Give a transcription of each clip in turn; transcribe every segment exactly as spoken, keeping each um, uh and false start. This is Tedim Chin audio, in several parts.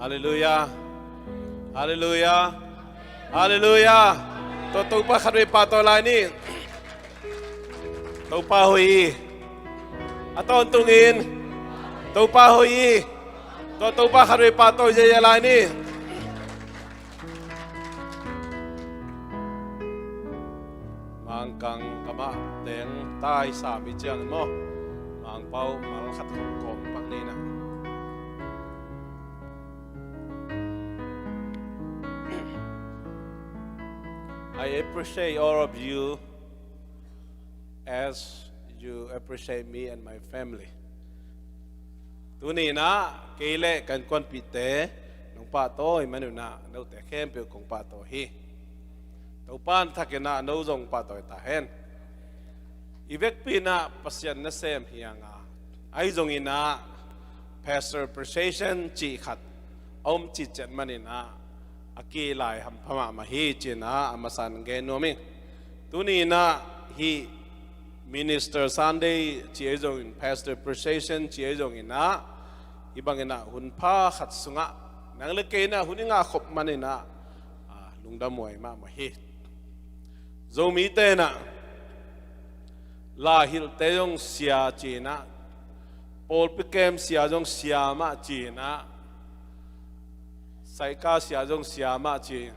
Halleluiah. Halleluiah. Halleluiah. Tua Topa khatvei pahtawi lai ni. Topa hoih hi. A tawntungin Topa hoih hi. Tua Topa khatvei pahtawi ziahziah lai ni. Mangkang kamah teng tai sam i ciang maw? Mangpau malkhat kawm pak ni na. I appreciate all of you as you appreciate me and my family. Tuni inah kei le kan kuanpihte nong pahtawi man unah note khempeuh kong pahtawi hi. Topa in thakinah no zong pahtawi ta hen. I vekpi inah Pasian nasem hi a, ahi zong inah Pastor Appreciation cih khat a om cihciat man inah a kilai hampha mahmah hi ci inah a masa in gen nuam ing. Tuni inah hih Minister Sunday cih ahi zongin, Pastor Appreciation cih ahi zong inah, hih bang inah hun pha khat sungah nang le kei inah hun i ngah khop man inah, ah, lungdam huai mahmah hi. Zomite inah la hilhte zong sia ci inah, pawlpi kem sia zong sia mah ci inah, saika sia zong sia mah ci.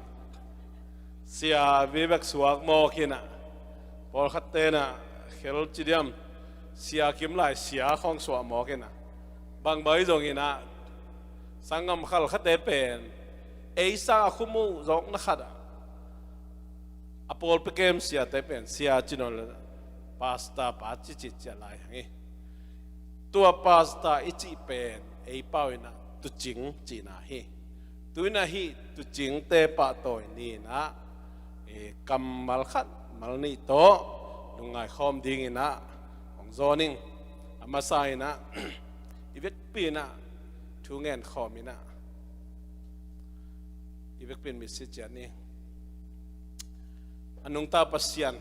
Sia vivek suak mawk inah, pawlkhatte inah khel ci diam, sia kim lai sia khawng suah mawk inah, bangbang ahi zong inah sanggam khalkhate pen ei sang a khum uh zawkna khatah a pawlpi kem siate pen sia ci nawn lo, pastor pa ci cihciat lai hang hi. Tua pastor i cih pen ei pau inah tuucing cihna hi. Tu inah hih tuucingte pahtawi ni inah, eh, kammal khat mal nih tawh lungngai khawm ding inah hong zawn ing. A masa inah i vekpi inah thu ngen khawm inah i vekpi in mitsi ciat ni. A nungta Pasian,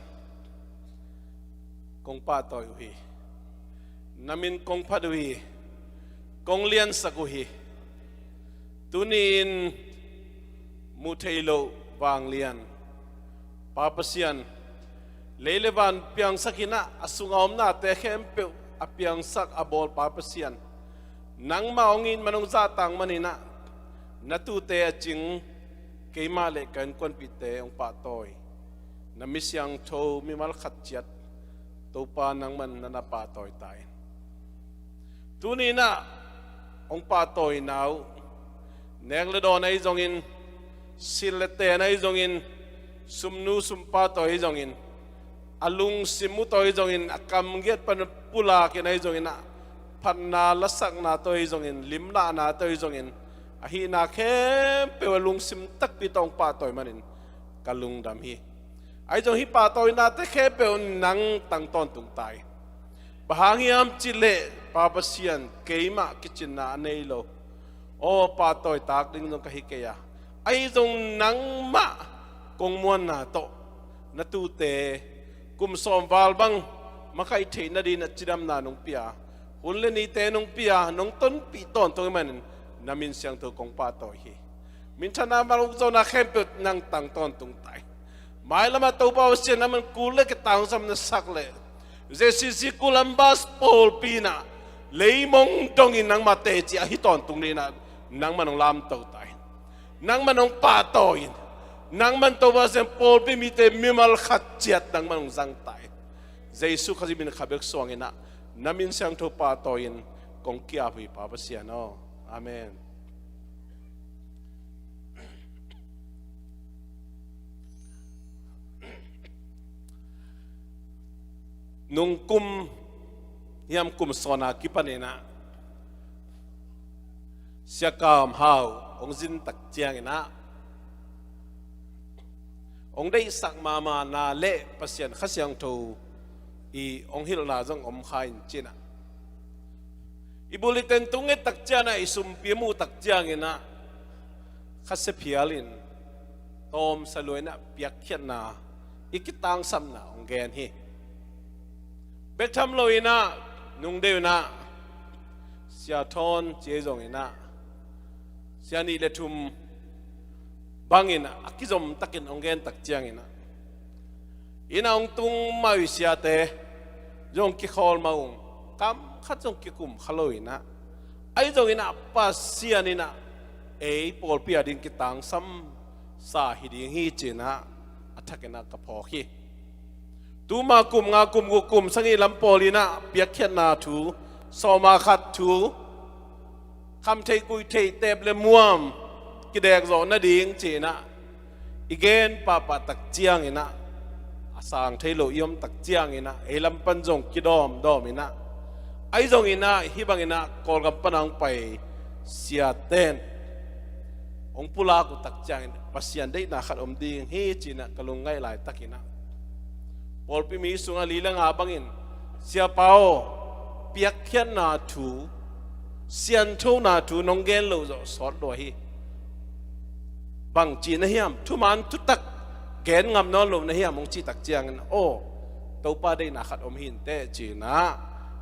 kong pahtawi uh hi. Na min kong phat uh hi. Kong liansak uh hi. Tuni-in muh theih loh vanglian Pa Pasian, lei le van piangsak inah a sunga omnate khempeuh a piangsak a bawl Pa Pasian, nangmah hong it man, hong zahtak man inah na tuute a cing keimah le ka innkuanpihte hong pahtawi. Na mi siangtho mimal khat ciat Topa nangman na na pahtawi ta in. Tuni inah hong pahtawina uh, nek le dawn ahi zongin, silh le ten ahi zongin, sumnu sumpa tawh ahi zongin, a lungsim uh tawh ahi zongin, a kamgiat pan pulakin ahi zongin, a phatna lasakna tawh ahi zongin, limlahna tawh ahi zongin, a hihna khempeuh a lungsim takpi tawh hong pahtawi manin ka lungdam hi. Ahi zong hih pahtawinate khempeuh nang tang tawntung ta hi. Bang hang hiam cih leh Pa Pasian, keimah kicinna a nei lo. Aw, pahtawi tak ding zong ka hi kei a, ahi zong nangmah kong muanna tawh na tuute kum sawm val bang makaih theih nading a cidamna nong pia, hun le nite nong pia, nong tonpih tawntung ahih manin na min siangtho kong pahtawi hi. Minthanna, mal, ukzawhna khempeuh nang tang tawntung ta hi. Mailamah Topa Pasian, nangman kul le kitangsam na sak leh, J C C Columbus pawlpi inah leimong dongin nangmah teci ahi tawntung dingin ah nangman hong lamto ta in. Nangman hong pahtawi in. Nangman Topa Pasian, pawlpi mite mimal khat ciat nangman hong zang ta in. Jesu Khazih min kha bek suang inah na min siangtho pahtawi in kong ki-ap hi, Pa Pasian aw. Amen. Nungkum hiam kum sawna kipan inah Sia Kam Hau hong zin tak ciang inah hong deihsak mahmahna le Pasian Kha Siangtho i hong hilhna zong om kha in ci inah, i bulletin tung nget tak ciang inah, i sumpi muh tak ciang inah, khasia phial in tawmsa lua inah piakkhiatna i kitangsapna hong gen hi. Bek tham lo inah nung deuh inah Sia Thawn ci ahi zong inah, Sia nih le thum bangin a kizom takin hong gen tak ciangin ah, inn ah hong tung mah uh siate zong kikhawl mah ung, kam khat zong kikum kha lo in ah, ahi zongin ah Pasian in ah ei pawlpi a ding kitangsam sa hi ding hi ci-in ah a thakin ah ka phawk hi. Tuma kum nga, kum guk, kum sagih lam pawl in ah piakkhiatna thu, sawma khat thu, kham thei kui thei, teep le muam kidek zawh nading ci-in ah i gen pahpah tak ciangin ah, a sang thei lo i om tak ciangin ah ei lam pan zong kidawmdawm in ah, ahi zongin ah hih bangin ah Kawlgam pan a hong pai siaten hong pulak uh tak ciangin Pasian deihna khat om ding hi ci-in ah ka lungngaih laitakin ah, pawlpi mi sungah li le nga bangin, Siapa aw, piakkhiatna thu, sianthona thu nong gen lo zawh sawt lua hi. Bang ci na hiam, thuman thutak gen ngam nawn lo na hiam, hong cih tak ciangin, aw, Topa deihna khat om hi inteh ci-in ah,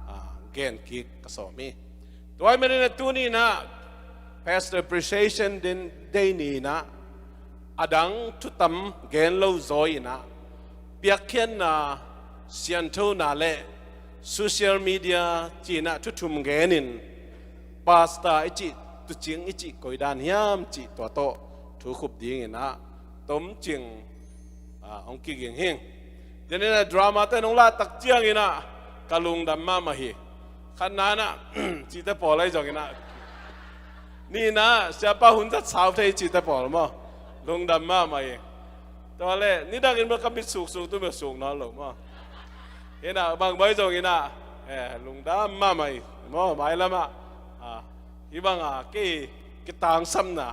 a, gen kik ka sawm hi. Tua ahih manin ah tuni in ah Pastor Appreciation Day ni in ah, a dang thutam gen lo zaw in ah, piakkhiatna, sianthona le social media ci-in ah thu thum genin, pastor i cih, tuucing i cih koi dan hiam cih tua tawh thu khup dingin ah tomcing, a, hong kiging hi. Tua in ah drama te nong lah tak ciangin ah ka lungdam mahmah hi. Khatna in ah, cihte pawl ahi zongin ah, nihna in ah, Siapa hun zat sau thei cihte pawl maw, lungdam mahmah hi. Tua leh nidangin maw ka mit suksuk tu maw suk nawn lo maw. Hi in ah bang bang ahi zongin ah, eh, lungdam mahmah hi maw, mailam ah, a, hih bang a kei kitangsamna,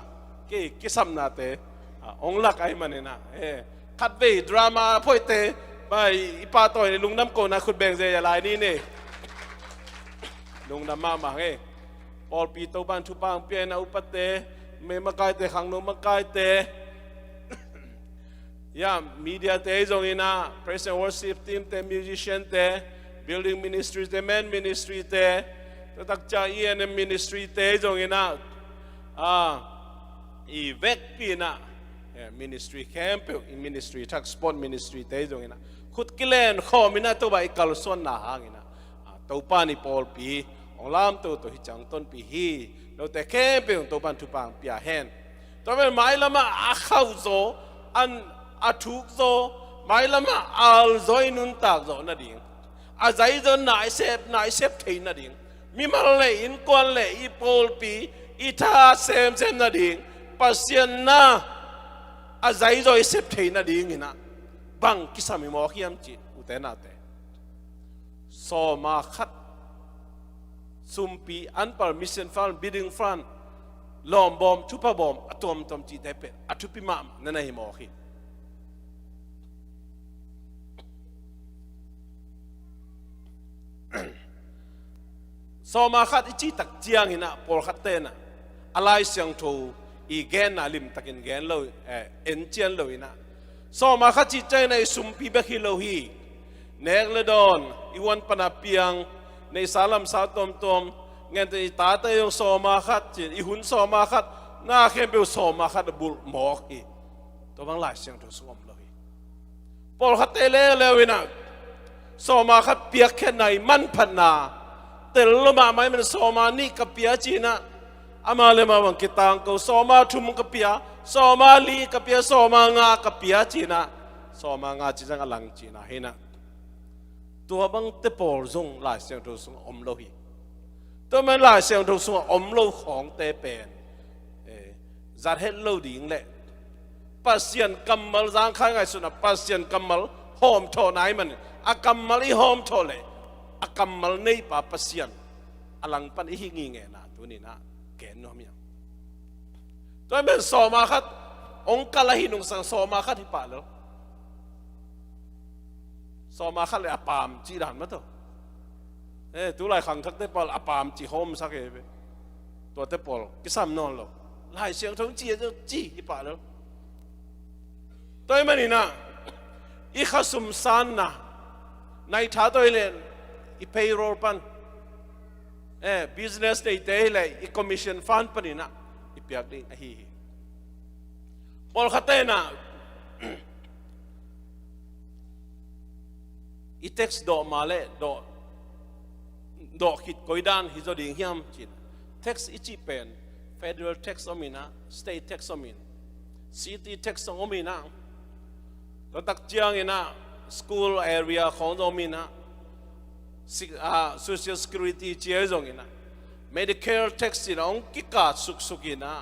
kei kisapnate, a, hong lak ahih manin ah, eh, khatvei drama phoihte, bai, i pahtawi ni, lungdam kohna khut beng ze a lai ni ni. Lungdam mahmah hi. Pawlpi Topa'n thupha hong pia in ah, upate, mei makaite, khangno makaite, ya, media te zongin ah, praise and worship team te, musician te, building ministry te, men ministry te, tua tak ciang E and M ministry te zongin ah, a, i vekpi in ah, eh, ministry khempeuh, i ministry thak, sport ministry te zongin ah, khut kilen khawm in ah, Topa i kalsuanna hangin ah, a, Topa'n i pawlpi hong lamto to hi ciang tonpih hi. Note khempeuh Topa'n thupha hong pia hen. Tua pen mailam ah a khauh zaw, an, a thuk zaw, mailam ah al zaw i nuntak zawh nading, a zai zaw naisep, naisep thei nading, mimal le innkuan le i pawlpi i tha semsem nading, Pasian na a zai zaw i sep thei nadingin ah bang kisam i mawk hiam cih, ute naute, sawma khat sumpi, anpal, mission fund, building fund, lawmbawm, thupha bawm, a tuamtuam cihte pen a thupi mahmah na na hi mawk hi. Sawma khat i cih tak ciangin ah pawlkhatte in ah a Lai Siangtho i genna limtakin gen lo, eh, en cian lo in ah, sawma khat cih ciangin ah i sumpi bek hi lo hi. Nek le dawn, i huan pan a piang, neihsa lamsa tuamtuam, gentehna i tate zong sawma khat ci-in, i hun sawma khat, na khempeuh sawma khat a bulh mawk hi. Tua bang Lai Siangtho sung om lo hi. Pawlkhatte leuleu in ah sawma khat piakkhiatna i manphatna tel lo mahmah ahih manin, sawma nih ka pia ci-in ah, amah le amah bang kitangko, sawma thum ka pia, sawma li ka pia, sawma nga ka pia ci-in ah, sawma nga cih zong a lang cihna hi in ah, tua bangte pawl zong Lai Siangtho sungah om lo hi. Tua man Lai Siangtho sungah om lo khawngte pen, eh, zat het lo ding le Pasian kammal, zangkhai ngaihsutna Pasian kammal hawmthawhna ahih manin, a kammal i hawmthawh le a kammal neipa Pasian a langpan i hih ngingehna tuni in ah gen nuam hi hang. Tua ahih manin sawma khat hong kal ahi nungsang sawma khat hi pah lo. Sawma khat le a paam cih dan mah tawh. Eh, tulai khangthakte pawl a paam cih hawmsak hi ve. Tuate pawl kisam nawn lo. Lai Siangtho ci a ci hi pah lo. Tua ahih manin ah i khasum sanna, nai tha tawh hi leh i payroll pan, eh, business neite hi leh i commission fund panin ah i piak ding ahi hi. Pawlkhat tenah i tax dawh ma le dawh, dawh khit koi dan hi zaw ding hiam cin, tax i cih pen federal tax om inah, state tax om in, city tax om inah, tua tak ciang inah school area khawng zong om inah, si- ah, social security ci ahi zong inah, Medicare tax inah hong kikah suksuk inah,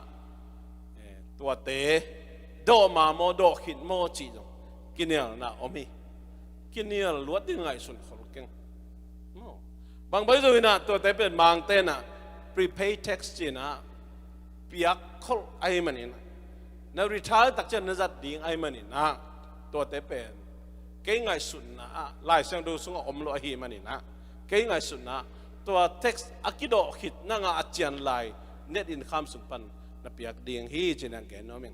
eh, tuate dawh ma maw, dawh khit maw cih zong kinialna om hi. Kinial luat ding ngaihsun khol keng. Maw. Bang bai zo inah tuate pen Mangte inah prepaid tax ci inah piak khol ahi maninah, na retire tak ciang na zat ding ahi maninah, tuate pen kei ngaihsutna ah, Lai Siangtho sungah om lo ahi maninah, kei ngaihsutna ah tua tax a kidawh khit nang a a cian lai net income sung pan na piak ding hi ci-in hong gen nuam ing.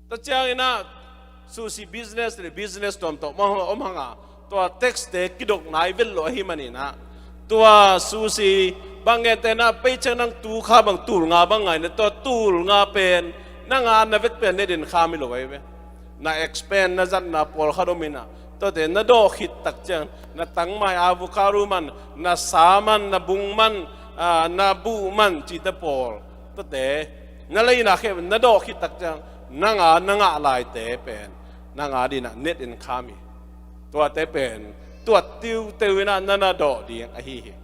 Tua ciang inah susi business le business tuamtuam om hang a, tua tax te kidok nai vet lo ahi maninah, tua susi bang gente inah paycheck nang tu kha bang tul nga bang ngai inah, tua tul nga pen nang a na vet pen net income hi lo ahi ve. Na expend na zatna pawlkhat om inah, tuate na dawh khit tak ciang na tangmai, avocado man, na sa man, na bung man, ah, na buh man cihte pawl, tuate na lei inah khe na dawh khit tak ciang nang a na ngah laite pen nang a dinah net income hi. Tuate pen tuat tiuteu inah na na dawh ding ahi hi.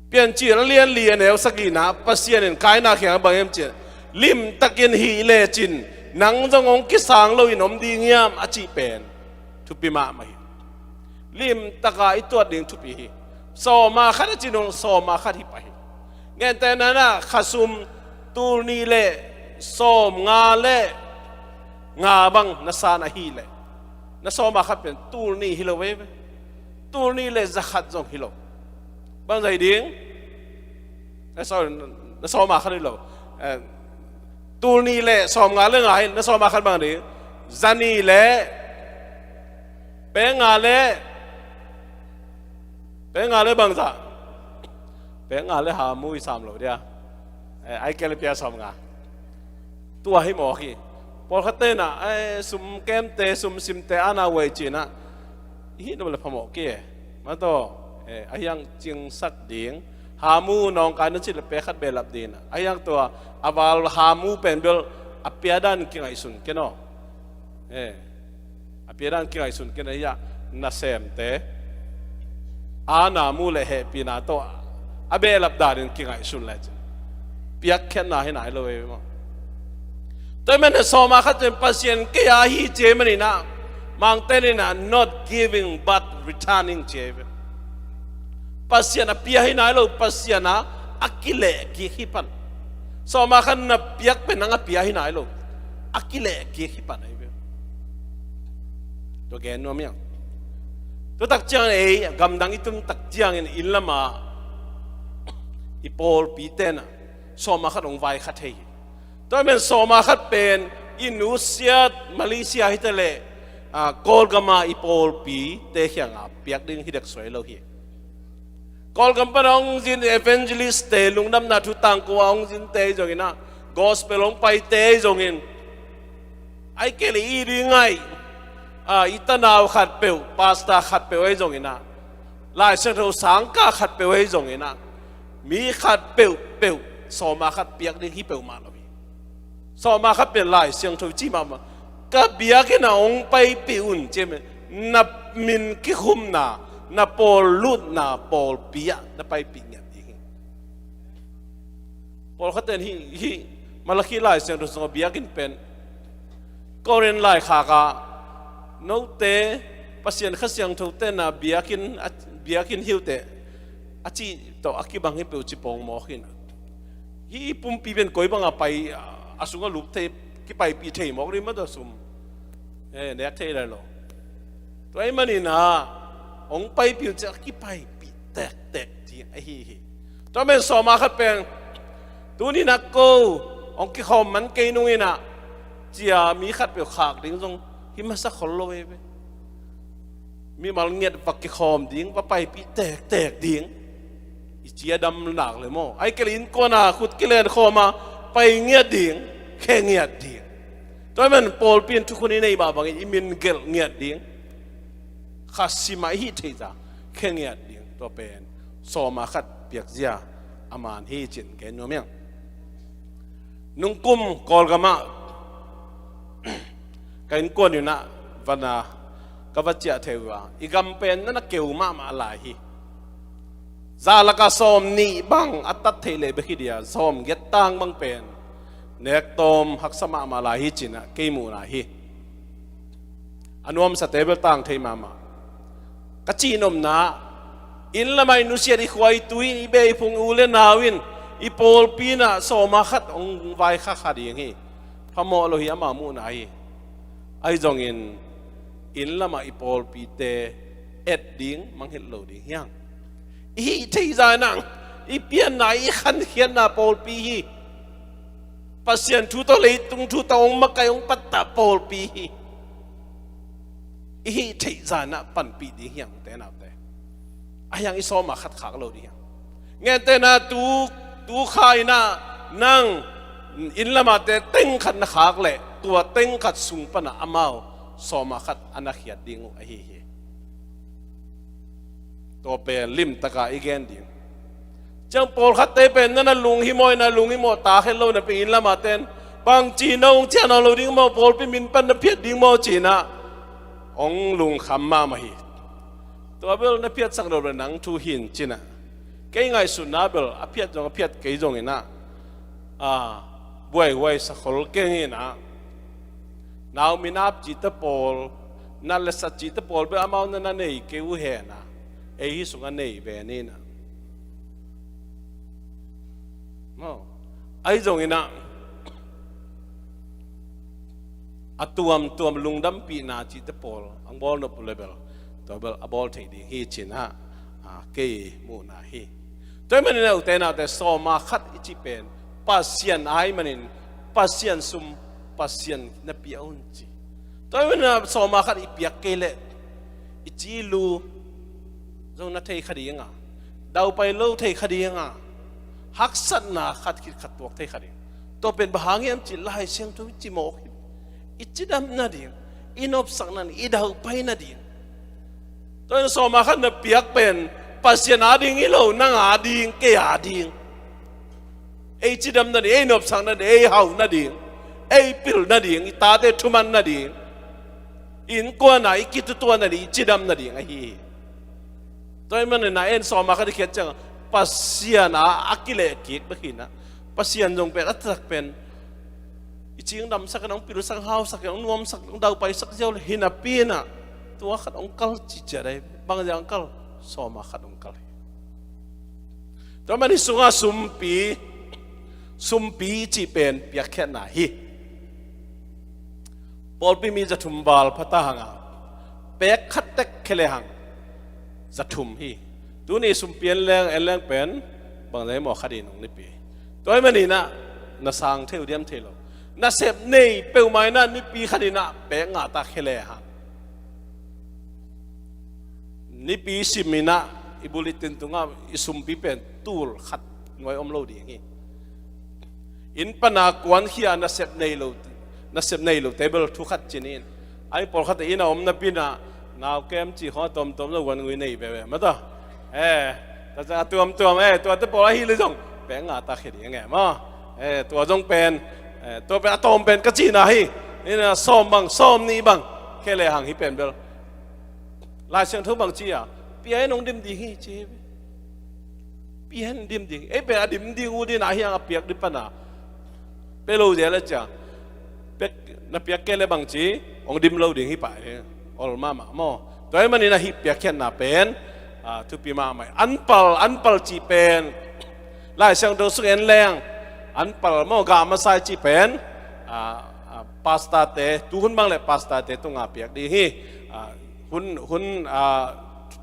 Piancil a lian li a neu sagihna ah Pasian in Kaina kiangah bang hiam cih leh, limtakin hih lecin nang zong hong kisang loin om ding hiam a cih pen thupi mahmah hi. Limtaka i tuat ding thupi hi. Sawma khat a cih nung sawma khat hi pah hi. Gentehna inah khasum tul nih le sawmnga le nga bang na san ahih leh, na sawma khat pen tul nih hi lo veve. Tul nih le za khat zong hi lo. Bang za hi ding? Eh, sorry, na sawma khat hi lo. Eh, tul nih le sawmnga le nga hi, na sawma khat bang ding? Za nih le peng nga le, peng nga le bang za? Peng nga le hamu i sam lo dia. Eh, ai kei le pia sawmnga. Tua hi mawk hi. Pawlkhat tenah, eh, sum kemte, sum simte ana uai cinah, i hih nop le phamawh kei e. Mataw, eh, a hiang cingsak ding. Hamu nawngkai na cih le pek khat behlap ding inah, a hiang tua a val hamu pen bel a pia dan kingaihsun ken aw. Eh, a pia dan kingaihsun ken a hiah nasemte ana mu le hehpihna tawh a behlap danin kingaihsun lecin piakkhiatna hi nai lo ei maw. Tua hi manin sawma khat cin Pasian kei a hi ci ei maninah, Mangte inah not giving but returning ci ei ve. Pasian a pia hi nai lo, Pasian a a kileh kik hi pan. Sawma khat na piak pen nang a pia hi nai lo, a kileh kik hi pan ahi ve. Tua gen nuam hiang. Tua tak ciangin ei gamdang i tun tak ciangin inn lama i pawlpi tenah sawma khat hong vai khat thei hi. Tua men sawma khat pen i nusiat Malaysia hi ta leh, ah, Kawlgama i pawlpite kianga piak ding hi dek suai lo hi. Kawlgam pan a hong zin evangelist te, lungdamna thu tangko a hong zinte hi zongin ah, gospel hong paite hi zongin, ai kei le i ding ai, ah, i tanau khat peuh, pastor khat peuh ahi zongin ah, Lai Siangtho sangka khat peuh ahi zongin ah, mi khat peuhpeuh sawma khat piak ding hi peuhmah lo hi. Sawma khat pen Lai Siangtho ci mahmah, ka biakinn ah hong paipih un ci hi. Na min kikhumna, na pawl lutna pawlpi ah na paipih ngiat ding hi. Pawlkhat ten hih, hih Malakhi Lai Siangtho sungah biakinn pen Korin laikhak ah, note Pasian Kha Siangtho tenah biakinn, a, biakinn hi uh teh, a cih tawh a kibang hi peuh ci pong mawk hi. Hih pumpi pen koi bangah pai, a sungah lup thei, kipaipih thei mawk ding maw, tua sum, eh, nek thei lai lo. Tua ahih manin ah hong paipih un ci a kipaipih tektek ding ahi hi. Tua men sawma khat pen, tuni-in ah ko hong kikhawm man kei nung in ah, ci a mi khat peuh khak ding zong hi masa khol lo ei ve. Mimal ngiat va kikhawm ding, va paipih tektek ding. I ci a dam nak le maw, ai kei le innkuan a khut kilen khawm a pai ngiat ding, khe ngiat ding. Tua man pawlpi in thukhun i neih mah bangin i min gelh ngiat ding. Kha sim a i hih theih zah khe ngiat ding. Tua pen sawm a khat piakzia a man hi cih gen nuam ing. Nungkum Kawlgam ah ka innkuan in ah va na ka va ciah thei uh a, i gam pen na na keu mahmah lai hi. Zah lak ah sawm nih bang a tat theih leh bek hi dia, sawm giat tang bang pen nek tawm haksa mahmah lai hi cih ah kei muhna hi. A nuamsate bel tang thei mahmah. Ka cihnopna, inn lamah i nusiat, i khua i tui in, i beh i phung, i u le nau in, i pawlpi in ah sawm a khat hong vaikhak kha ding hi. Phamawh lo hi, amau muhna hi. Ahi zongin inn lamah i pawlpite et ding mangngilh lo ding hi hang. I hih theih zah in ah i pianna, i khankhiatna pawlpi hi. Pasian thu tawh, leitung thu tawh hong makaih, hong pattah pawlpi hi. I hih theih zah in ah panpih ding hi hang, ute naute. Ahi hang i sawm a khat khak lo ding hi hang. Gentehna, tu, tu kha in ah nang inn lamahte teng khat na khak leh, tua teng khat sung pan ah amau sawm a khat a na khiat ding uh ahi hi. Tua pen limtak a i gen ding. Ciang pawlkhatte pen na na lunghimawh, na lunghimawh tak het lo napi-in, inn lamahte in bangci na hong ciah nawn lo ding maw, pawlpi min pan na phiat ding maw ci-in ah hong lungkham mahmah hi. Tua bel na phiatsak lo bel nang thu hi in ci-in ah, kei ngaihsutna bel a phiat zong a phiat kei zongin ah, a, buaihuai sa khol keng in ah, nau minap cihte pawl, nat le sat cihte pawl bel amau na na nei kei uh hen ah, ei hih sungah nei ve ni in ah. Maw, ahi zongin ah, a tuamtuam lungdampihna cihte pawl hong bawl nop uh le bel, tua bel a bawl thei ding hi ci-in ah, a, kei muhna hi. Tua ahih manin ah, ute naute, sawm a khat i cih pen Pasian ahih manin Pasian sum Pasian na pia un ci. Tua ahih manin ah sawm a khat i piak kei leh i ci i lu zong na thei kha ding a, daupai lo thei kha ding a, haksatna khat khit khat tuak thei kha ding. Tua pen bang hang hiam cih leh Lai Siangtho in ci mawk hi. I cidam nading, i nopsak nading, i daupai nading. Tua in sawm a khat na piak pen Pasian ading hi lo, nang ading, kei ading. Ei cidam nading, ei nopsak nading, ei hau nading, ei pil nading, i tate thuman nading, innkuan a i kitutuah nading, i cidam nading ahi hi. Tua ahih manin ah en sawm a khat i khiat ciang Pasian a a kileh kik bek hi in ah, Pasian zong pen a taktak pen i cingdamsak in, hong pilsak, hong hausak in, hong nuamsak, hong daupaisak ziau le hi napi-in ah, tua khat hong kal ci ciat ahi. Bang ziak hong kal? Sawm a khat hong kal hi. Tua ahih manin sungah sumpi, sumpi cih pen piakkhiatna hi. Pawlpi mi za thum val pha ta hang a, pek khat tek khia lehang za thum hi. Tuni sumpi en leng, en leng pen bang zah hi maw, kha ding hong nipi. Tua ahih manin ah na sang thei uh diam thei lo. Nasep nei peuhmah in ah nipi khat in ah pek nga ta khia lehang, nipi sim in ah i bulletin tungah i sumpi pen tul khat nuai om lo ding hi. Inn pan a kuankhia nasep nei lo, nasep nei lo table thu khat ci-in, a, pawlkhat in a om napi-in ah, nau kem cih khawng a tuamtuam lo, wan ngui nei veve mah ta. Eh, tua ciang a tuamtuam, eh, tuate pawl ahi leh zong pek nga ta khia ding e maw. Eh, tua zong pen, eh, tua pen a tawm pen ka cihna hi. In ah sawm bang, sawm nih bang khia lehang hih pen bel Lai Siangtho bang ci a, pia in hong dim ding hi ci hi. Pia in dim ding. Ei pen a dim ding uh ding in ah, ahi hang a piak ding pan a pia lo zel a ci a, pek, na piak kei leh bang ci, hong dim lo ding hi pah hi. Ol mahmah maw. Tua ahih manin ah hih piakkhiatna pen, a, thupi mahmah hi. Anpal, anpal cih pen Lai Siangtho sung en leng, anpal maw, gah masa i cih pen, a, a, pastorte, tuhun bang leh pastorte tungah piak ding hi. A, hun, hun, a,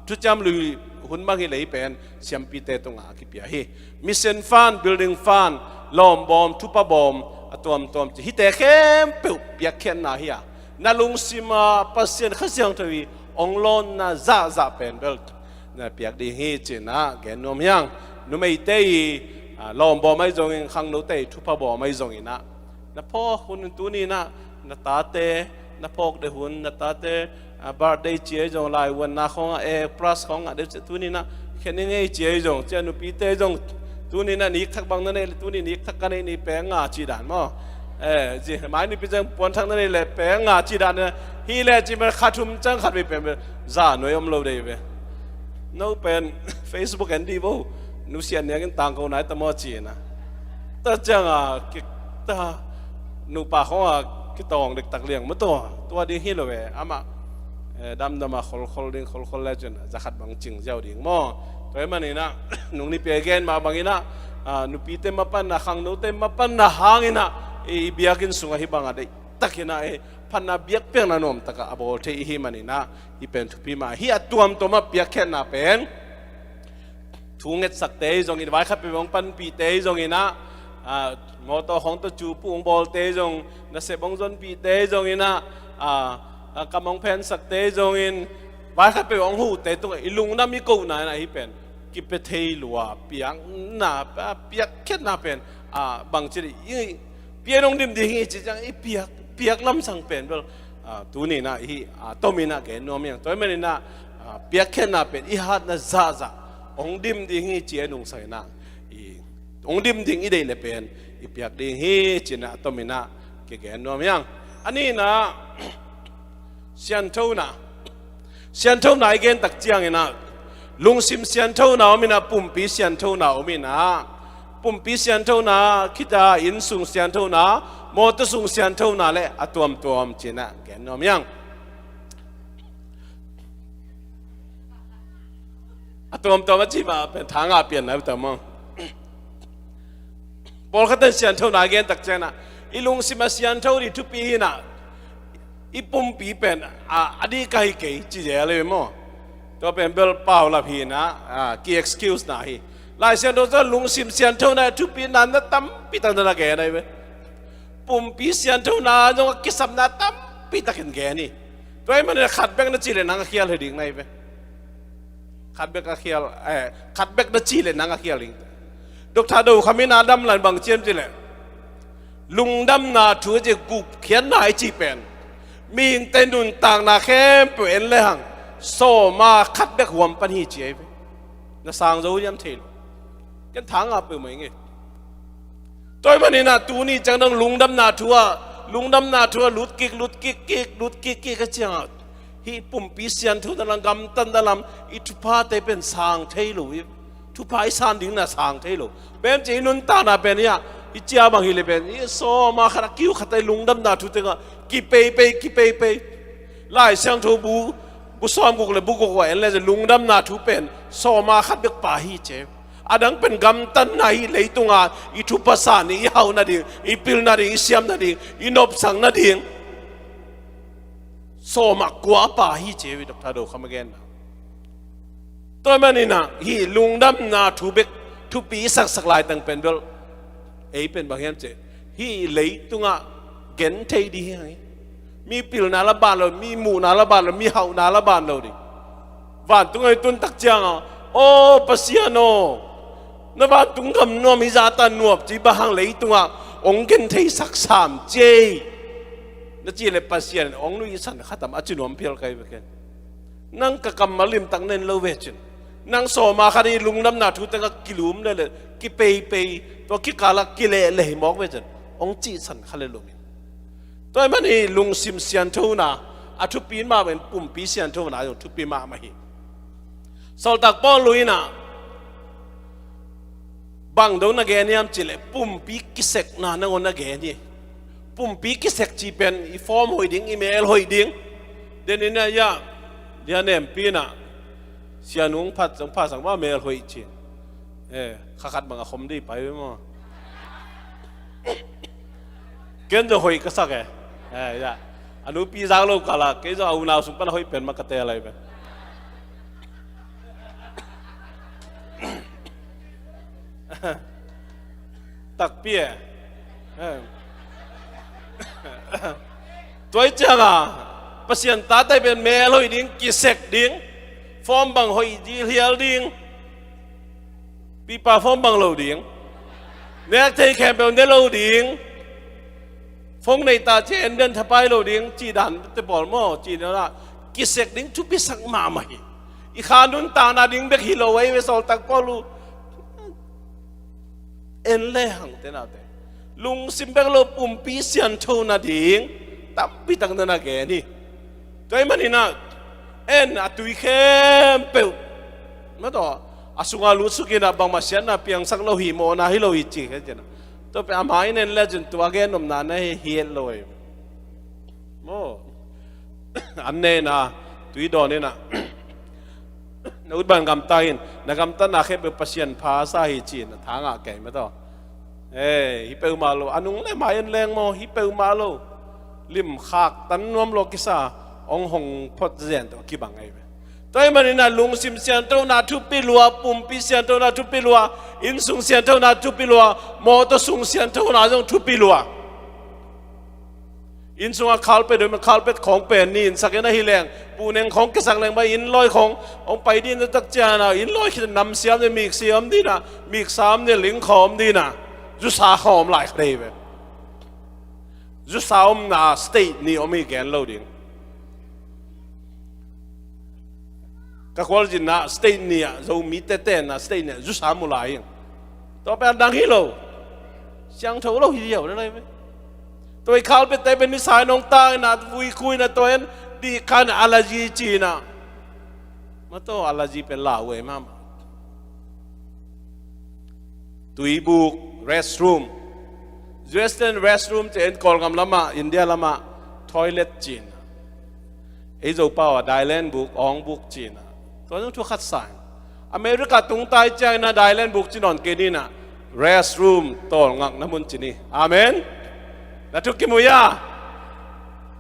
thuciam lui hun bang hi leh hih pen siampite tungah a kipia hi. Mission fund, building fund, lawm bawm, thupha bawm, a tuamtuam ci, hihte khempeuh piakkhiatna hi a, na lungsim a Pasian Kha Siangtho in hong lawnna zahzah pen bel na piak ding hi ci-in ah gen nuam hi hang. Numeite i, ah, lawm bawm ahi zongin, khangnote i thupha bawm ahi zongin ah, na phawk hun tuni in ah, na tate na phawk deuh hun, na tate, ah, birthday ci ahi zong, laivuanna khawngah, eh, plus khawngah deuh ci, tuni in ah khen ing ei ci ahi zong, ci a, nupite zong tuni in ah nik thak bang na neih leh, tuni nik thak ka neih ni, peng nga ci dan maw? Eh, ci, mai nupi zong puan thak na neih leh, peng nga ci dan na hi leh, ci ma, kha thum ciang khat vei pen, pen za nuai om lo dei ve. No pen Facebook en dih vo. Nusiat niangin tangko nai ta maw ci-in ah. Tua ciangah ki, ta, nupa khawngah kitawng dektak liang maw tua. Tua ding hi lo ve. Amah, eh, damdam a kholkhol ding, kholkhol le cin za khat bang cing ziau ding maw. Tua ahih manin ah, nung nipi a gen mah bangin ah, ah, nupite mapanna, khangnote mapanna hangin ah, i, i biakinn sungah hih bangah deihtakin ah, eh, phatna biakpiakna nuamtak a bawl thei i hih manin ah, hih pen thupi mah. Hih a tuamtuam a piakkhiatna pen thu ngetsakte zongin, vaikhat peuh hong panpihte zongin ah, ah, mawtaw khawng tawh cu puh hong bawlte zong, nasep hong zonpihte zongin ah, ah, ah, kam hong phensakte zongin, vaikhat peuh hong huhte tungah i lungdam i kohna in ah hih pen kipia thei lua, piakna, ah, piakkhiatna pen, ah, bangci dih, i, pia in hong dim ding hi ci ciang i piak, piak lamsang pen bel, ah, tuni in ah hih, ah, tomin ah gen nuam hi hang. Tua ahih manin ah, ah, piakkhiatna pen i hatna zahzah hong dim ding hi ci a nungsak in ah, i, hong dim ding i deih leh pen i piak ding hi ci-in ah tomin ah kigen nuam hi hang. A nihna, sianthona. Sianthona i gen tak ciangin ah, lungsim sianthona om in ah, pumpi sianthona om in ah, pumpi sianthona khit a innsung sianthona, mawtaw sung sianthona le a tuamtuam ci-in ah gen nuam hi hang. A tuamtuam a cih mah pen tha ngah pian lai ta maw? Pawlkhat in sianthona gen tak ciangin ah, i lungsim a siantho ding thupi hi in ah, i pumpi pen a, a dih ka hi kei ci zel hi maw? Tua pen bel paulap hi in ah, a, ki-excuse na hi. Lai Siangtho zong lungsim sianthona thupi na, na tampi tak na gen ahi ve. Pumpi sianthona zong a kisapna tampi takin gen hi. Tua ahih manin khat bek na cih leh nang a khial hi ding na hi ve. Khat bek a khial, eh, khat bek na cih leh nang a khial ding. Doctor Do Kham in a damlan bang ci hiam cih leh, lungdamna thu a ci, gupkhiatna i cih pen mihingte nuntakna khempeuh en le hang sawma khat bek huam pan hi ci ahi ve. Na sang zo hiam thei lo. Ken tha ngah peuhmah ing e. Tua ahih manin ah tuni ciang dong lungdamna thu ah, lungdamna thu ah lut kik, lut kik kik, lut kik kik a ciangah, hih pumpi sianthona lam, gamtatna lam, i thuphate pen sang thei lo hi. Thupha i san ding na sang thei lo. Pen ci i nuntakna pen hi a, i cia bang hi leh pen, i sawma khat a kiu khat a i lungdamna thu tengah kipeipei, kipeipei. Lai Siangtho bu, bu sawmguk le bu guk ah en le lungdamna thu pen sawma khat bek pha hi ci. A dang pen gamtatna hi, leitunga i thupha san ding, i hauh nading, i pil nading, i siam nading, i nopsak nading. Sawma kua pha hi ci hi, Doctor Do Kham a genna. Tua ahih manin ah hih lungdamna thu bek thupi i saksak laitang pen bel, ei pen bang hiam cih leh, hih leitungah gen thei ding hi hang hi. Mi pilna la ban lo, mi muhna la ban lo, mi hauhna la ban lo ding. Vantungah i tun tak ciangah, "Aw Pasian aw, na vantung gam nuam hi zah ta nuam ci, bang hang leitungah hong gen theisak sam ci ei?" na cih leh Pasian in hong nuihsan kha tam, a ci nuam phial ka hi ve ken. Nang ka kammal limtak na en lo ve cin. Nang sawma khat i lungdamna thu tengah kilum leh leh, kipeipei, tua kikal ah kilehleh hi mawk ve cin. Hong cihsan kha leh lum in. Tua ahih manin lungsim sianthona a thupi mah bangin pumpi sianthona zong thupi mahmah hi. Sawltak Paul in ah bang dong na gen hiam cih leh pumpi kisekna nangawn na gen hi. Pumpi kisek cih pen i form hoih ding, i mel hoih ding. Denin ah, ya, dia nempi in ah, Sia Nung phat zong pha sang mah mel hoih ci. Eh, kha khat bang a khom dih pai ve maw. Ken zong hoih ka sak e. Eh, ya. A nupi zak lo kal ah, kei zong a unau sung pan a hoih pen mah ka teel lai ve. Takpi e. Eh. Tua hi ciangah Pasian tate pen mel hoih ding, kisek ding, form bang hoih ding, hial ding. Pipa phone bang lo ding. Nek thei khempeuh ne lo ding. Phone nei ta ci en den thapai lo ding. Ci dan te pawl maw, ci dan ah kisek ding thupisak mahmah hi. I kha nuntakna ding bek hi lo ei ve, sawltak Paul uh. En le hang te na te. Lungsim bek lo pumpi siantho nading tampi tak na na gen hi. Tua ahih manin ah en a tui khempeuh, mataw, a sungah lutsuk in ah bangmah siatna piangsak lo hi, mawhna hi lo hi ci khe cin ah. Tua pen ama in en le cin tua gen nopna na hi het lo hi. Maw. An ne in ah tui dawn in ah. Na ut bang gamta in, na gamtatna khempeuh Pasian pha sa hi ci-in a tha ngah kei mataw. Eh, hi peuhmah lo, a nung le mai en leng maw, hi peuhmah lo. Lim khak tan nuam lo kisa, hong hong phot zen tawh kibang ahi ve. Tua ahih manin ah lungsim sianthona thupi lua, pumpi sianthona thupi lua, innsung sianthona thupi lua, mawtaw sung sianthona zong thupi lua. Inn sungah carpet om, carpet khawng pen ni in sak in ahi leng, puhneng khawng kisak leng bang inn lawi khawng hong pai ding na tak ciang a, inn lawi khit namsiam ni, miksia om ding a, miksa om ni, lingkhaw om ding a, zusa khawng om lai kha dei ve. Zusa omna state ni om hi gen lo ding. Ka khualzinna state ni ah, Zomi tete na state ni ah zusa mu lai hi. Tua pen dang hi lo. Siangtho lo hi diau le lai ve. Tua i carpet te pen ni sai nong tang in ah, vui khu in ah, tua en dih khan allergy ci in ah. Mataw, allergy pen lau ei mahmah. Tuibuk, restroom. Western restroom ci en, Kawlgam lamah, India lamah toilet ci in ah. Ei Zopau ah dailen buk, awng buk ci in ah. Tua zong thu khat sa in. America tung tai ciangin ah dailen buk ci nawn kei ni in ah. Restroom, tawlngakna mun ci ni. Amen. Na thu kimu hia?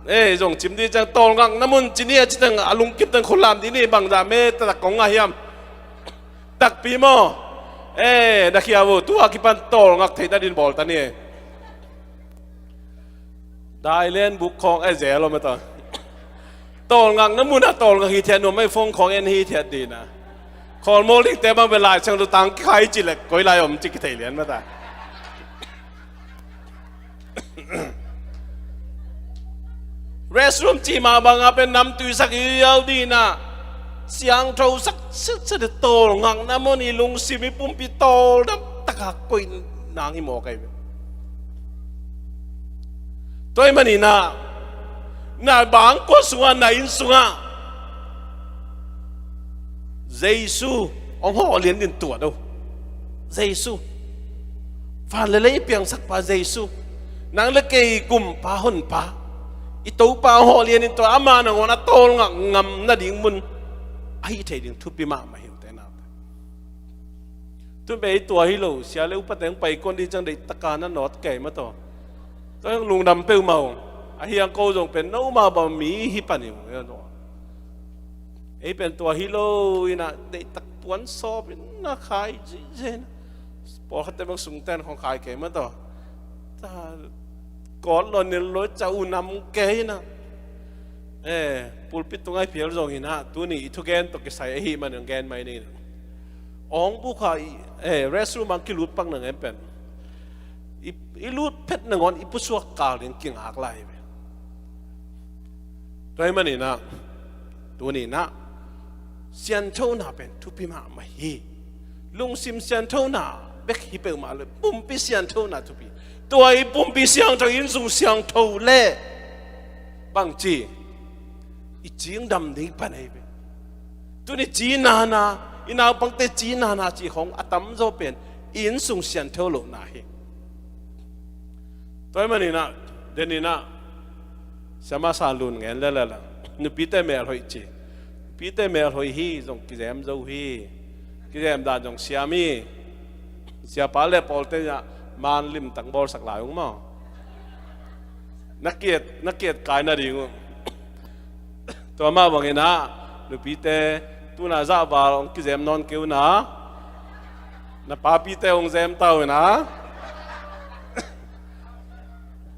Ei, zong cim ding ciang tawlngakna mun ci ni a ci teng a lungkim teng khut lam ding ni, bangzah me taktak kong ngah hiam? Takpi maw? Eh, na khia uh, tua kipan tawlngak theih nadin bawl ta ni. Dailen buk khawng, eh, zel om a ta. Tawlngakna mun a tawlngak hi thiat nuam, ei phone khawng en hi thiat ding a. Khawlmawl dingte bang bel Lai Siangtho tang kikhai ci leh koi lai om ci kithei lian mah ta. Restroom cih mah bangah pen namtui sak i au ding a, siangtho sak sitset i tawlngakna mun, i lungsim i pumpi tawldam takah koih nang hi mawk ahi ve. Tua ahih manin ah, na bangkua sungah, na inn sungah Jesu hong hawh lian ding tuat o. Jesu. Van le lei i piangsakpa Jesu. Nang le kei gumpa honpa. I Topa hong hawh lian ding tuat, ama nangawn a tawlngak ngam nading mun a hih theih ding thupi mahmah hi ute naute. Tun pen ei tua hi lo, sia le upate hong pai kuan ding ciang deih taka na nawt kei mah tawh. Tua hong lungdam peuhmah ung. A hiang ko zong pen no mah bang mi hi pan hi ung. Ei pen tua hi lo in ah deihtak puan sawp in na khai zihzih in ah. Pawlkhatte bang sungten khong khai kei mah tawh. Ta kawt law nil law ca u nam kei in ah. Eh, pulpit tungah i phial zong in ah, tuni i thugen tawh kisai ahih man in gen mai ning in ah. Awng bukha i, eh, restroom ah kilut pak nangen pen. I, i lut phet nangawn i pusuak kal ding kingak lai ve. Tua ahih manin ah, tuni in ah, sianthona pen thupi mahmah hi. Lungsim sianthona bek hi peuhmah lo, pumpi sianthona thupi. Tua i pumpi siangtho, innsung siangtho le bangci i cingdam ding pan ahi ve. Tuni cinana, i naupangte cinana cih khong a tamzaw pen i innsung siantho lohna hi. Tua ahih manin ah, den in ah, Siama San Lun ngen lelala, nupite melhoih ci. Nupite melhoih hi, zong kizem zo hi. Kizem dan zong siam hi. Siapa le pawlte in ah man limtak bawlsak lai ung maw. Na kiat, na kiat kai nading uh. Tua mah bangin ah, nupite, tuna zahval hong kizem nawn kei un ah. Na papite hong zem ta un ah.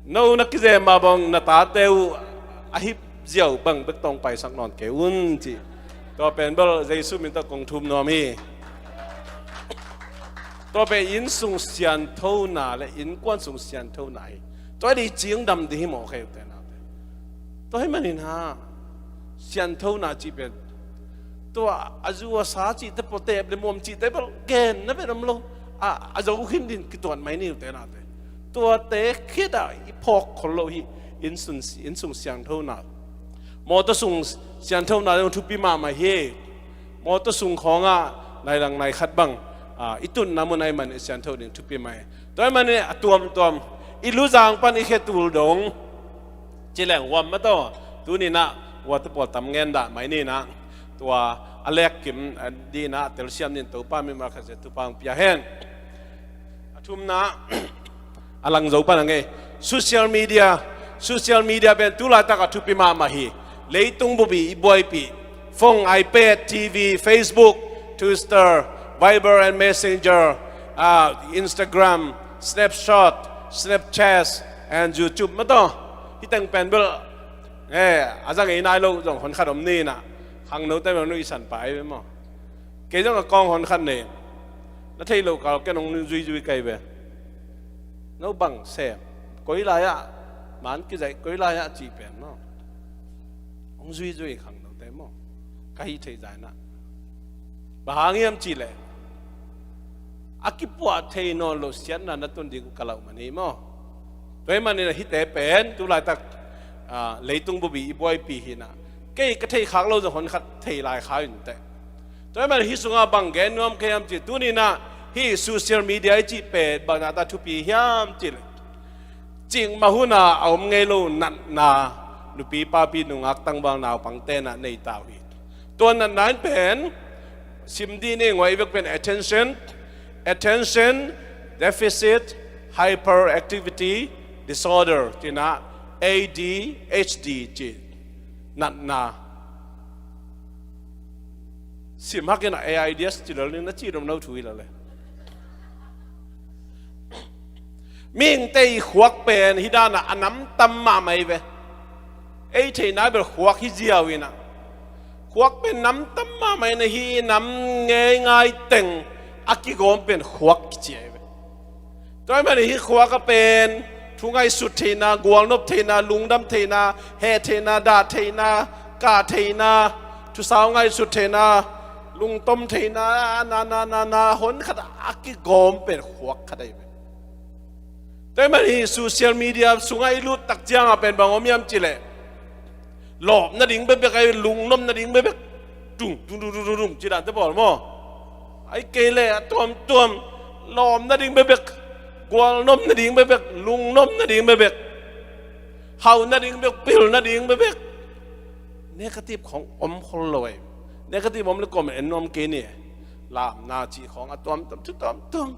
No na kizem mah bang na tate uh a hip ziau bang bek tawh hong paisak nawn kei un ci. Tua pen bel Jesu min tawh kong thum nuam hi. Tua pen innsung sianthona le innkuan sung sianthona hi. Tua hi dih cingdam dih hi mawk hi ute naute. Tua hi manin ha sianthona cih pen tua a zu a sa cihte pawh teep le muam cihte bel genna pen om lo. A, a zo khin din kituat mai ni ute naute. Tuate khit ah i phawk khol lo hi. Innsung, innsung sianthona, mawtaw sung sianthona zong thupi mahmah hi. Mawtaw sung khawngah nai lang nai khat bang, a, i tunna mun ahih manin siantho ding thupi mah hi. Tua ahih manin a tuamtuam i luzang pan i khe tul dong ci leng huam mah tawh. Tuni-in ah huate pawl tam ngen dah mai ni-in ah, tua a lek kim, a, dih-in ah telsiam dingin Topa min mah khat zia thupha hong pia hen. A thumna, a lang zo pan a ngei. Social media, social media pen tu laitak a thupi mahmah hi. Leitung bup i buaipih. Phone, iPad, T V, Facebook, Twitter, Viber and Messenger, ah, Instagram, Snapchat, Snapchat and YouTube mah tawh. Hih teng pen bel, eh, a za ngei nai lo zong honkhat om ni-in ah. Khangnote bel nuihsan pah hi ve maw. Kei zong a kawng honkhat nei. Na theih loh kal ken hong zuizui kei ve. No bang sem, koi lai-ah man kizaih, koi lai-ah cih pen maw, hong zuizui khangnote maw. Ka hih theih zah-in ah. Bang hang hiam cih leh a kipuah thei nawn loh siatna na tun ding uh ka lauh man hi maw. Tua ahih manin ah hihte pen tu laitak, a, leitung bup i buaipih hi-in ah, kei ka theih khak lo zong honkhat thei lai kha in teh. Tua ahih manin hih sungah bang gen nuam ka hiam cih, tuni-in ah hih social media i cih pen bang na ta thupi hiam cih leh, cikmah hunah a om ngei lo natna nupi papi, nungak tangval naupangte in ah nei ta uh hi. Tua natna in pen sim dih ni, ngaih vek pen attention, attention deficit hyperactivity disorder ci-in ah, A D H D ci natna. Sim hak in ah A I D S ci lel ning, na ci dom no thu hi lel e. Mihingte i khuak pen hih dan ah a nam tam mahmah hi ve. Ei theihna bel khuak hi ziau in ah. Khuak pen nam tam mahmah in ah, hih nam ngeingai teng a kigawm pen khuak kici hi ve. Tua ahih manin hih khuak a pen thu ngaihsut theihna, gualnop theihna, lungdam theihna, heh theihna, dah theihna, kah theihna, thusau ngaihsut theihna, lungtom theihna, na, na, na, na, honkhat a kigawm pen khuak khat ahi ve. Tua ahih manin hih social media sungah i lut tak ciangah pen bang om hiam cih leh, lawp nading bekbek ahi, lungnop nading bekbek. Tung, tung, tung, tung, tung, tung, ci dante pawl maw. Ahih kei leh a tuamtuam, lawp nading bekbek, gualnop nading bekbek, lungnop nading bekbek, hau nading bekbek, pil nading bekbek. Negative khong om khol lo ei. Negative om le kawm en nuam kei ni. Lamna cih khong a tuamtuam, thu tuamtuam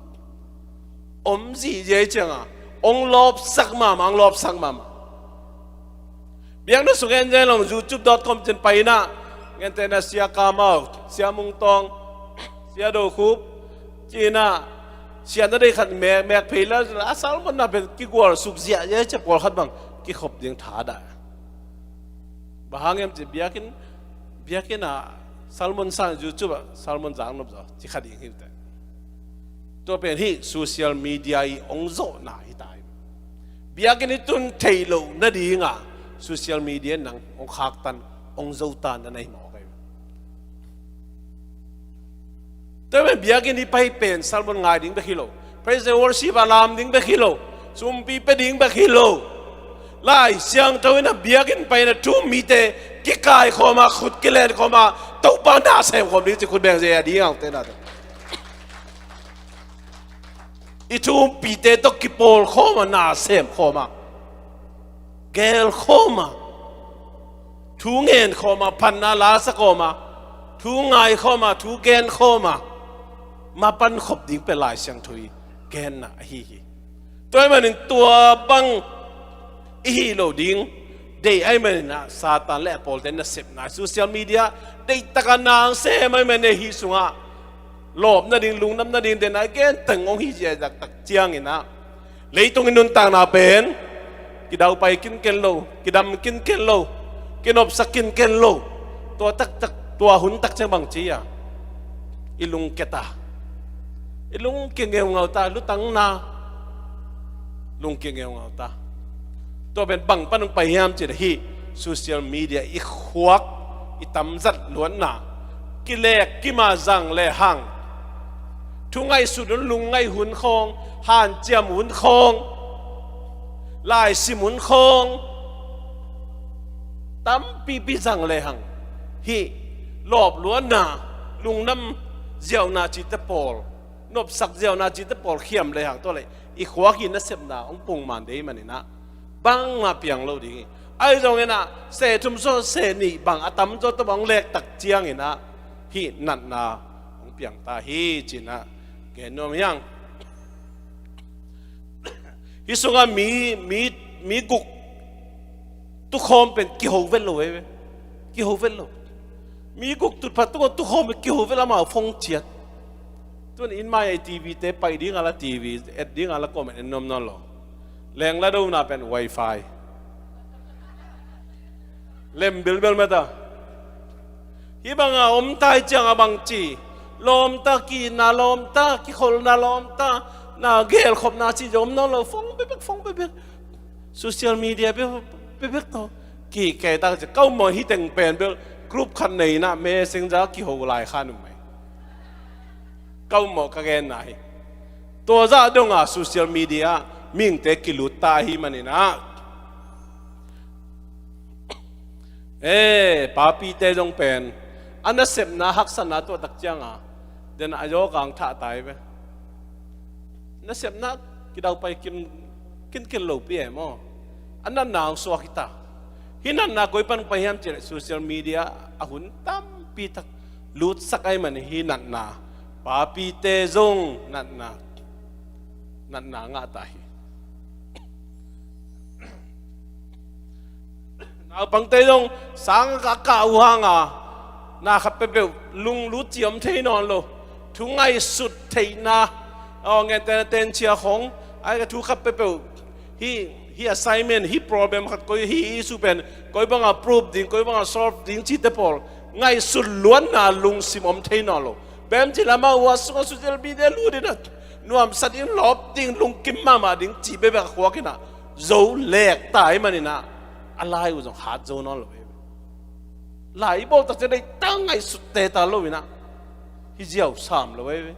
om zihziah ciangah, ong lawpsak mahmah, ong lawpsak mahmah. Biakna sung en zen long, youtube dot com cin pai in ah, gentehna Sia Kamau, Sia Mungtawng, Sia Do Khup ci-in ah, siatna deih khat mek, mek phei la, a sermon na pen kigual suk ziahziah ciang pawlkhat bang kikhop ding thadah. Bang hang hiam cih, biakinn, biakinn ah sermon sang, youtube ah sermon zang nop zaw ci kha ding hi teh. Tua pen hih social media i ong zawhna hi ta hi. Biakinn i tun theih loh nadingah social media in nang ong khaktan, ong zotan na nei mawk ahi. Tua ahih manin biakinn i pai pen sermon ngai ding bek hi lo. Praise and worship a lam ding bek hi lo. Sumpi pia ding bek hi lo. Lai Siangtho in a biakinn pai in a thu um mite kikaikhawm a, khut kilenkhawm a, Topa na semkhawm ding ci khut beng ze a ding a, ute naute. I thu umpite tawh kipawlkhawm a, na semkhawm a, gelkhawm a, thu ngenkhawm a, phatna lasakhawm a, thu ngaikhawm a, thu genkhawm a, mapan khop ding pen Lai Siangtho i genna ahi hi. Tua ahih manin tua bang i hih loh ding deih ahih manin ah Satan le a pawlte nasepna social media deihtak a nang sem ahih manin hih sungah lawp nading, lungdam nading, den a gen teng hong hi ziahziah tak ciangin ah, leitung i nuntakna pen kidaupai kinken lo, kidam kinken lo, kinopsa kinken lo. Tua taktak, tua hun tak ciang bang ci a, i lungkia ta. I lungkia ngeungau ta, lutangna lungkia ngeungau ta. Tua pen bang pan hong pai hiam cih leh hih social media i khuak, i tamzat luatna, kilek kima zang lehang, thu ngaihsut hun, lungngaih hun khawng, hanciam hun khawng, laisim hun khawng, tampipi zang lehang, hih lawp luatna, lungdam ziauhna cihte pawl, nopsak ziauhna cihte pawl khiam lehang, tua leh i khuak hih nasepna hong pungman ding ahih maninah bangmah piang lo ding hi. Ahi zonginah seh thum sawt seh nih bang a tamzaw tawh bang hong lek tak cianginah hih natna hong piang ta hi, cinah gen nuam hi hang. Hih sungah mi, mi, mi guk tukhawm pen kiho vet lo ei ve. Kiho vet lo. Mi guk tutpha tungah tukhawm pen kiho vet lo, amau phone ciat. Tun in mai a i TV te paih ding a la TV, et ding a la comment en nuam nawn lo. Leng la dona pen wifi. Lem bilbel mata. Hih banga om tai cianga bang ci, lawmta, kiitna lawmta, kikholhna lawmta, na gelkhopna ci zong om nawn lo, phone bekbek, phone bekbek. Social media bekbek tawh kikei tak ci. Ka um mawh, hih teng pen bel group khat nei inah Messenger kiho lai kha nuam mai. Ka um mawh, ka genna hi. Tua zah donga social media mihingte kilut ta ahih maninah, eh, papite zong pen a nasepna haksatna tuah tak cianga den a zawkang thah tai ve. Nasepna kidaupai kin, kinkin lopi e maw. A natna hong suak hi ta. Hih natna koi pan pai hiam cih leh social media a hun tampi tak lutsak ahih manin hih natna, papite zong natna, natna ngah ta hi. Naupangte zong sang a kah uh hanga na khat peuhpeuh lunglut ci om thei nawn lo. Thu ngaihsut theihna, aw, ngente na tencia khong, ai ka thu khat peuhpeuh, hih, hih assignment, hih problem khat koi, hih issue pen koi banga proof ding, koi banga solve ding cihte pawl ngaihsut luatna lungsim om thei nawn lo. Bem ci lama ua sungah social media lut inah nuamsa ding, lawp ding, lungkim mahmah ding cih bekbek a khuak inah zo lek ta ahih maninah a lai uh zong hat zo nawn lo ei ve. Lai i bawl tak ciang deihtak ngaihsut teta lo inah hih ziau sam lo ei ve.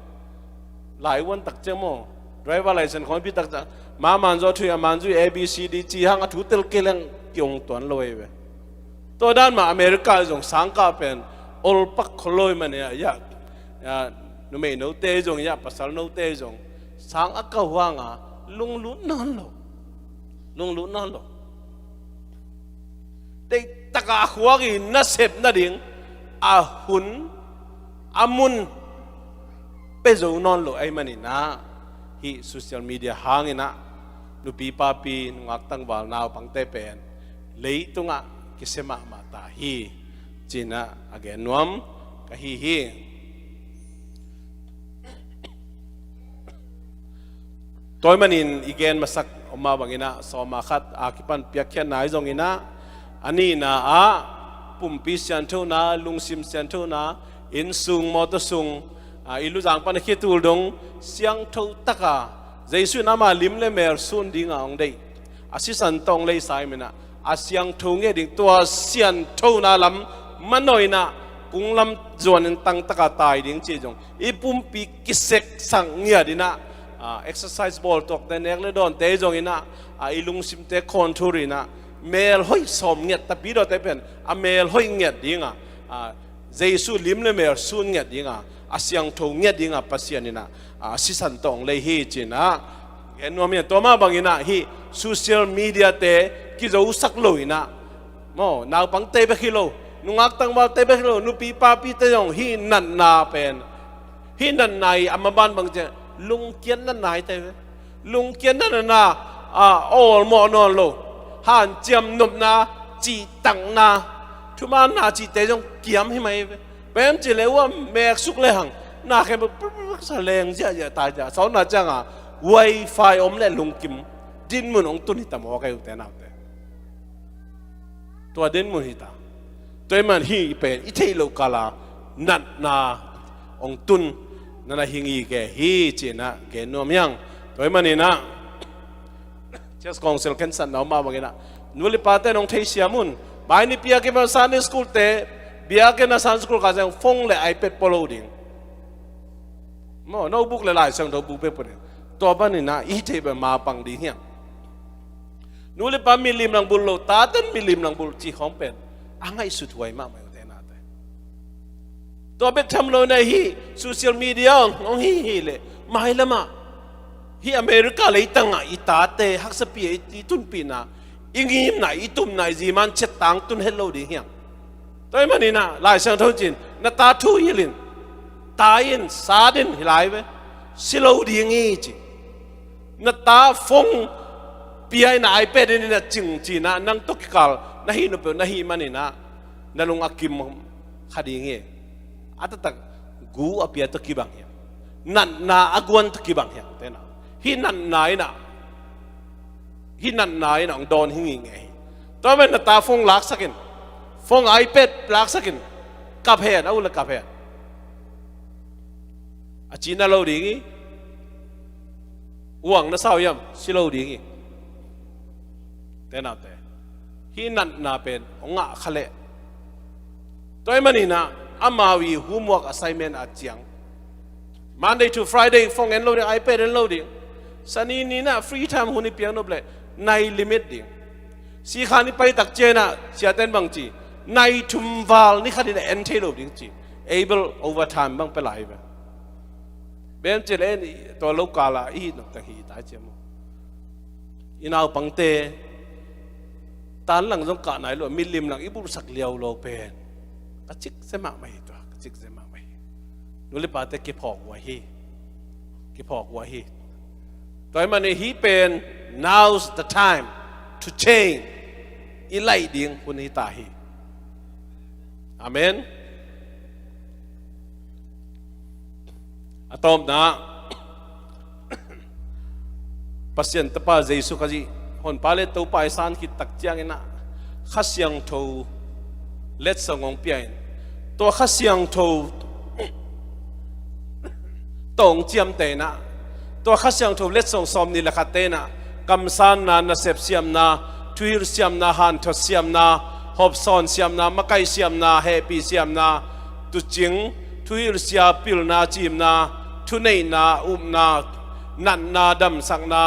Lai uan tak ciang maw, driver license khong pi tak ciang, ma manzaw thui a manzui A B C D ci hang a thu tel kei leng kiong tuan lo ei ve. Tua dan mah America zong sangkah pen olpak khol lo ahih manin ah, ya, ya, numei note zong ya, pasal note zong sang a kah uh hanga lunglut nawn lo. Lunglut nawn lo. Deihtakah a khuak i nasep nading a hun, a mun pia zo nawn lo ahih maninah, hih social media hanginah nupi papi, nungak tangval, naupangte pen leitungah kisia mahmah ta hi, cinah a gen nuam ka hi hi. Tua ahih manin i gen masak om mah banginah, sawm a khat a kipan piakkhiatna ahi zonginah, a nihna ah pumpi sianthona, lungsim sianthona, inn sung, mawtaw sung, a, i luzang pan a khia tul dong siangtho taka Jesu in ama lim le mel sun dinga hong deih, a sisan tawh hong leisa ahih maninah a siangtho ngiat ding, tua sianthona lam manawh inah kunglam zuanin tangtaka tai ding cih zong i pumpi kiseksak ngiat inah, a, exercise bawl tuakte, nek le dawnte zonginah, a, i lungsimte control inah mel hoih sawm ngiat, tapidawte pen a mel hoih ngiat dinga, a, Jesu lim le mel sun ngiat dinga, a siangtho ngiat dinga Pasian inah, a, sisan tawh hong lei hi, cinah gen nuam hi. Tua mah banginah hih social media te kizosak lo inah, maw, naupangte bek hi lo, nungak tangvalte bek hi lo, nupi papite zong hih natna pen, hih natna i a maban bang ciang lungkiat natna hi ta hi ve. Lungkiat natna, a, awlmawh nawn lo. Hanciam nopna, cihtakna, thumanna cihte zong kiam hi mai hi ve. Bem ci le ua meksuk lehang na khem sa leng ziahziah tai ziah. Sawtna cianga wifi om le lungkim dinmun hong tun hi ta maw, ka ute naute. Tua dinmun hi ta. Tua ahih man hih pen i theih loh kala natna hong tun. na na hi ngei kei hi ci-in ah gen nuam hi hang. Tua ahih manin ah Church Council khensatna om mah bangin ah nu le pate nong theisiam un. Mai ni biakinn ah Sunday School te, biakinn ah Sunday School ka zeng phone le iPad pua lo ding. Maw, notebook le Lai Siangtho bu pek pua ding. Tua ahih manin ah i hih theih bangin mapang ding hi hang. Nu le pa milim lang bulh lo, taten milim lang bulh cih khawng pen a ngaihsut huai mahmah hi, u te nau te. Tua bek tham lo in ah hih social media hong, hong hih hi leh mailam ah hih America leitang ah i tate haksa pi a i, i tunpihna, i ngimna, i tumna, i zi man chet tangtun het lo ding hi hang. Tua ahih manin ah Lai Siangtho in ci-in, na ta thu hilh in, tai in, sat in hi lai ve, si lo ding hi ci. Na ta phone pia in ah iPad in ah cing ci-in ah nang tawh kikal na hih nop peuh na hih manin ah na lung a kim kha ding hi. A taktak gu a pia tawh kibang hi hang. Natna a guan tawh kibang hi hang, u te nau. Hih natna in ah, hih natna in ah hong dawn hi ngei ngei hi. Tua ahih manin na ta phone laksak in, phone, iPad laksak in, kap hen, a ut le kap hen. A cih na lo ding hi. Uang na sa uh hiam, si lo ding hi. U te nau te, hih natna pen hong ngah kha leh, tua ahih manin ah amau i homework assignment a ciang Monday to Friday phone en lo ding, iPad en lo ding. Sani ni in ah free time hun i piak nop leh nai limit ding. Sikha ni pai tak ciangin ah siate'n bang ci, nai thum val ni khat in ah en thei lo ding ci. Able overtime bang pia lai ve. Bang ci leh en, tua lo kal ah i hih nop tak hi ta ci maw. I naupangte tan lang zong kah nai lo, milim lang i bulhsak liau lo pen ka cikzia mahmah hi tua, ka cikzia mahmah hi. Nu le pate kiphawk huai hi. Kiphawk huai hi. Tua ahih manin hih pen, now's the time to change. I laih ding hun hi ta hi. Amen. A tawpna, Pasian Tapa Jesu Khazih, Honpa le Topa i san khit tak ciangin ah Kha Siangtho letsong hong pia in, tua Kha Siangtho tawh hong ciamteh in ah, tua Kha Siangtho letsong sawmnih le khatte in ah kamsanna, nasep siamna, thuhilh siamna, hanthot siamna, hawpsawn siamna, makaih siamna, hehpih siamna, tuucing, thuhilhsia, pilna, ciimna, thuneihna, upna, natna, damsakna,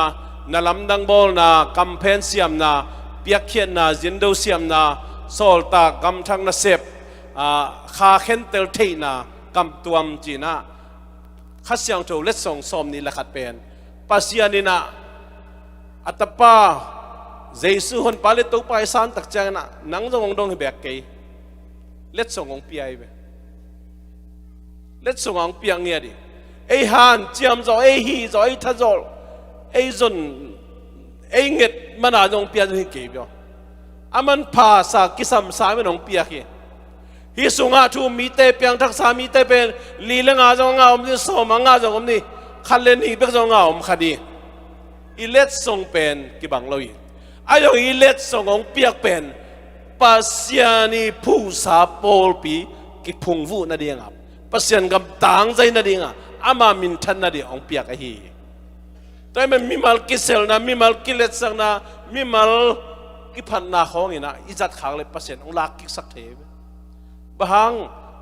na lamdang bawlna, kamphen siamna, piakkhiatna, zindo siamna, sawltak, gamthak nasep, ah, kha khentel theihna, kamtuam ci-in ah Kha Siangtho letsong sawmnih le khat pen Pasian in ah a Tapa Jesu, Honpa le Topa i san tak ciangin ah nang zong hong dong hi beek kei. Letsong hong pia hi ve. Letsong hong piak ngiat hi. Ei hanciam zaw, ei hih zaw, ei tha zaw, ei zon, ei nget man a zong hong pia zong hi kei ve aw. A manpha sa, kisamsa man hong piak hi. Hih sungah thu um mite, piangthaksa mite pen li le nga zong a ngah om ni, sawm a ngah zong om ni, khat le nih bek zong a ngah om kha ding. I letsong pen kibang lo hi. A zong i letsong hong piak pen Pasian i phuhsa pawlpi kiphungvuh nading a, Pasian gam tangzai nading a, ama minthan nading hong piak ahi hi. Tua ahih manin mimal kiselna, mimal kiletsakna, mimal kiphatna khawng in ah i zat khak leh Pasian hong lak kiksak thei hi. Bang hang,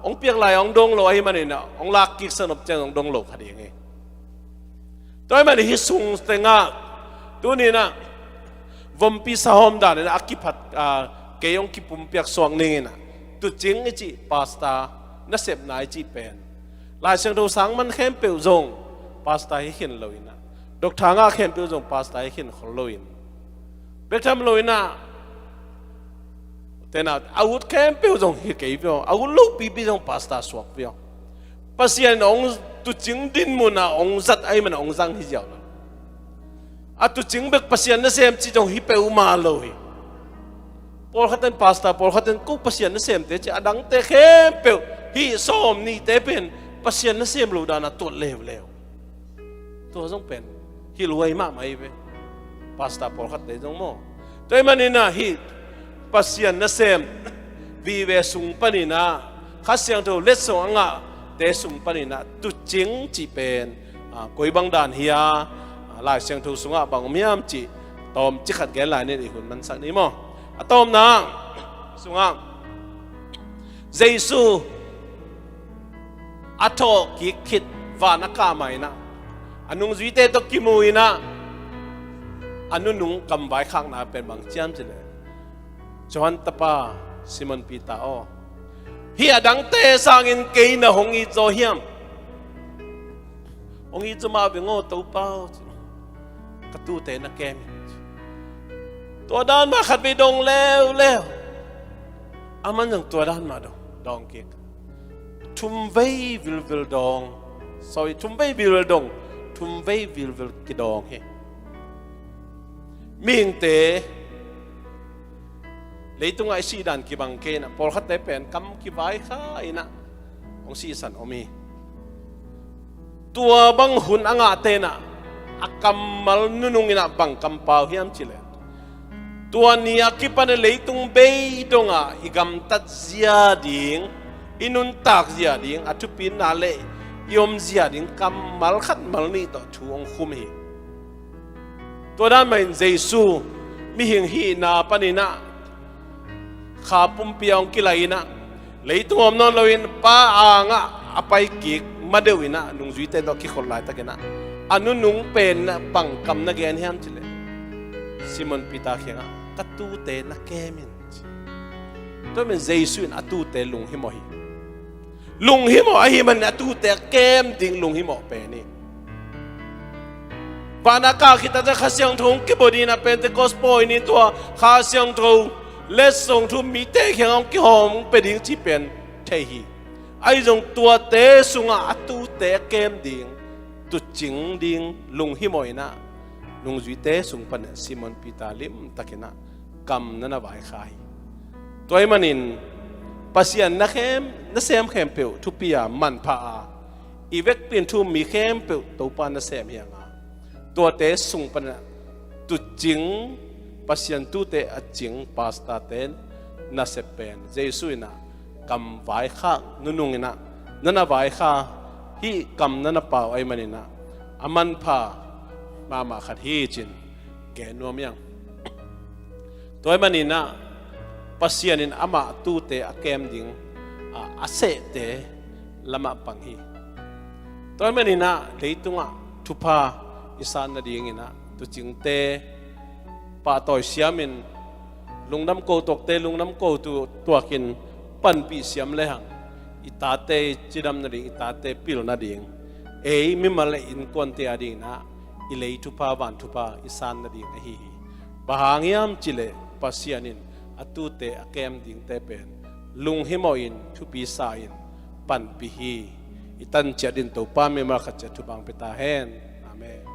hong piak lai hong dong lo ahih manin ah hong lak kiksak nop ciang hong dong lo kha ding hi. Tua ahih manin hih sung tengah tuni in ah vompi sahawm dan in ah a kiphat, ah, kei hong kipumpiak suak ning in ah, tuucing i cih, pastor nasepna i cih pen Lai Siangtho sang man khempeuh zong pastor hi khin lo in ah, doctor ngah khempeuh zong pastor hi khin khol lo in, bek tham lo in ah, tena a ut khempeuh zong hi kei ve aw, a ut lopipi zong pastor suak ve aw. Pasian in hong, tuucing dinmun ah hong zat ahih manin hong zang hi ziau lo. A tuucing bek Pasian nasem cih zong hi peuhmah lo hi. Pawlkhat in pastor, pawlkhat in ko Pasian nasemte ci, a dangte khempeuh hih sawm nihte pen Pasian nasem lo dan a tuat leuleu. Tua zong pen hilhhuai mahmah hi ve. Pastor pawlkhatte zong maw. Tua ahih manin ah hih Pasian nasem vive sung panin ah Kha Siangtho letsong a ngah te sung paninah tuucing cih pen, ah, koi bang dan hi a, ah, Lai Siangtho sungah bang om hiam cih tawmcik khat gen lai nin i hun mansak ni maw. A tawpna sungah Jesu a thawh kik khit van a kah ma inah a nungzuite tawh kimu inah a nunung kam vaikhakna pen bang ci hiam cih leh, Johan tapa Simon Peter aw, hih a dangte sangin kei na hong it zaw hiam? Hong it zaw mah veng aw Topa aw, ci. Ka tuute na kem in, ci. Tua dan mah khat vei dawng leuleu. Aman zong tua dan mah dawng, dawng kik. Thum vei vilvil dawng. Sorry, thum vei vilvil dawng. Thum vei vilvil kidawng hi. Mihingte leitungah i sihdan kibang kei inah, pawlkhatte pen kam kivaikha inah hong sihsan om hi. Tua bang hun a ngahte inah a kammal nunung inah bang kampau hiam cih leh, tua ni a kipan a leitung bei dongah i gamtat zia ding, i nuntak zia ding, a thupina le i om zia ding kammal khat mal nih tawh thu hong khum hi. Tua dan mahin Jesu mihing hihna paninah kha pumpi a hong kilai inah, leitung om nawn loin Pa angah a pai kik ma deuh inah nungzuite tawh kikhol laitakinah a nunung pen inah bang kam na gen hiam cih leh, Simon Peter kiangah ka tuute na kem in, ci. Tua mahin Jesu in a tuute lunghimawh hi. Lunghimawh ahih manin a tuute a kem ding lunghimawh pen hi. Van a kah khit a Kha Siangtho hong kibua ding inah Pentecost pawi ni tua Kha Siangtho letsong thu mite kiangah hong kihawm hong pia ding cih pen thei hi. Ahi zong tuate sungah a tuute a kem ding, tuucing ding lunghimawh inah nungzuite sung panin Simon Peter limtakinah kam na na vaikha hi. Tua ahih manin Pasian na khem, na sem khempeuh thupi a manpha a, i vekpi in thu um mi khempeuh Topa na sem hi hang a, tuate sung panin tuucing, Pasian tuute a cing pastorte nasep pen Jesu inah kam vaikhak nunung inah na na vaikha, hih kam na na pau ahih maninah a manpha mahmah khat hi cin gen nuam hi hang. Tua ahih maninah Pasian in amah tuute a kem ding a, a sehte lamah pang hi. Tua ahih maninah leitungah thupha i san nadinginah tuucingte pahtawi siamin, lungdam ko tuakte lungdam ko tu tuakin panpih siam lehang i tate cidam nading, i tate pil nading, ei mimal le innkuante a dinginah i lei thupha van thupha i san nading ahi hi. Bang hang hiam cih leh Pasian in a tuute a kem dingte pen lunghimawh in, thupi sa in panpih hi. I tan ciat in Topa mimal khat ciat thupha hong pia ta hen. Amen.